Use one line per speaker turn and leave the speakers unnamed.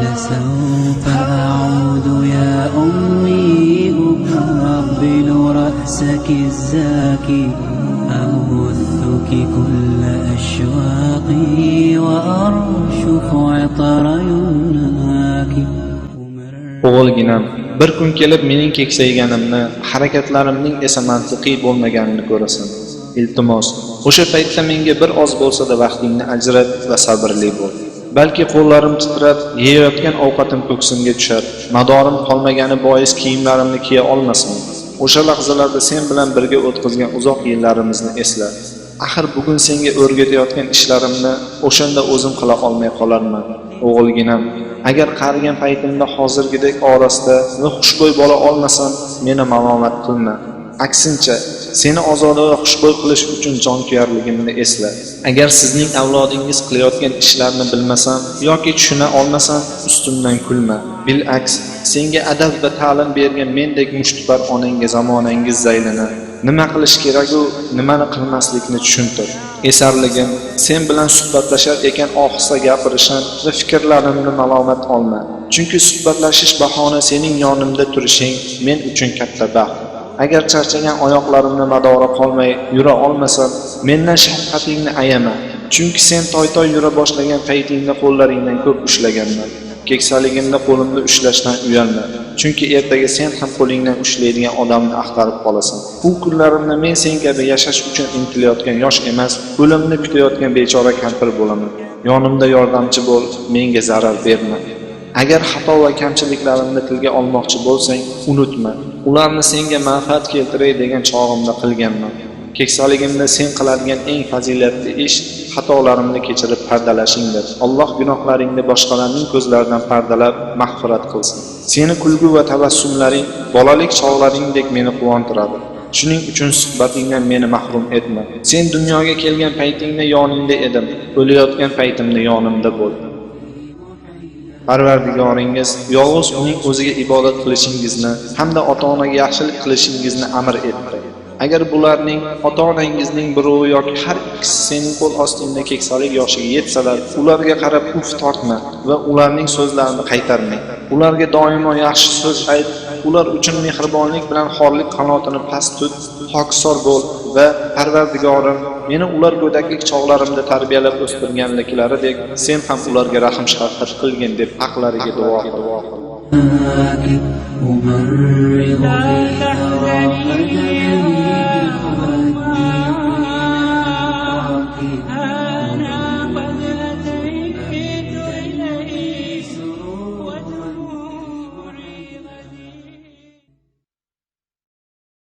لسوف أعود يا أمي أقبل رأسك الزاكي أبثك كل أشواقي وأرشف عطر يمناك.
O'g'ilginam, bir kun kelib mening keksayganimni, harakatlarimning esa mantiqiy bo'lmaganini ko'rasan. Iltimos, o'sha paytda menga bir oz bo'lsa-da vaqtingni ajrat va sabrli bo'l. Balki qo'llarim titrab, yeyayotgan ovqatim ko'ksimga tushar, madorim qolmagani bois kiyimlarimni kiya olmasam. O'sha lahzalarda sen bilan birga o'tkazgan uzoq yillarimizni esla. Axir bugun senga o'rgatayotgan ishlarimni o'shanda o'zim qila olmay qolarman. O'g'ilginam, agar qarigan paytimda hozirgidek orasta va xushbo'y bo'la olmasam, meni malomat qilma. Aksincha, seni ozoda va xushbo'y qilish uchun jonkuyarligimni esla. Agar sizning avlodingiz qilayotgan ishlarni bilmasam yoki tushuna olmasam, ustimdan kulma. Bilaks, senga adab va ta'lim bergan mendek mushtipar onangga zamonangiz zaylini, nima qilish kerak-u, nimani qilmaslikni tushuntir. Esarligim, sen bilan suhbatlashar ekan ohista gapirishim va fikrlarimni malomat olma. Chunki suhbatlashish bahona sening yonimda turishing men uchun katta baxt. Agar charchagan oyoqlarimni madora qolmay yura olmasam, mendan shafqatingni ayama. Chunki sen toy-toy yura boshlagan paytingda qo'llaringdan ko'p ushlaganman. Keksaligimda qo'limni ushlashdan uyalma. Chunki ertaga sen ham qo'lingdan ushlaydigan odamni axtarib qolasan. Bu kunlarimda men sen kabi yashash uchun intilayotgan yosh emas, o'limni kutayotgan bechora kampir bo'laman. Yonimda yordamchi bo'l, menga zarar berma. Agar xato va kamchiliklarimni tilga olmoqchi bo'lsang, unutma. Ularni senga manfaat keltiray degan chog'imda qilganman. Keksaligimda sen qiladigan eng fazilatli ish xatolarimni kechirib pardalashingdir. Alloh gunohlaringni boshqalarning ko'zlaridan pardalab mag'firat qilsin. Seni kulgu va tabassumlaring bolalik chog'laringdek meni quvontiradi. Shuning uchun suhbatingdan meni mahrum etma. Sen dunyoga kelgan paytingda yoningda edim, o'layotgan paytimda yonimda bo'l. Parvardigoringiz yolg'iz uning o'ziga ibodat qilishingizni hamda ota-onaga yaxshilik qilishingizni amr etdi. Agar bularning ota-onangizning birovi yoki har ikkisi sening qo'l ostingda keksalik yoshiga yetsalar, ularga qarab uf tortma va ularning so'zlarini qaytarma. Ularga doimo yaxshi so'z ayt, ular uchun mehribonlik bilan xorlik qanotini past tut, xokisor bo'l va Parvardigorim, meni ular go'daklik chog'larimda tarbiyalab o'stirganliklaridek, sen ham ularga rahm shafqat qilgin deb haqlariga duo qil.
أمرغ في ثرى قدمي.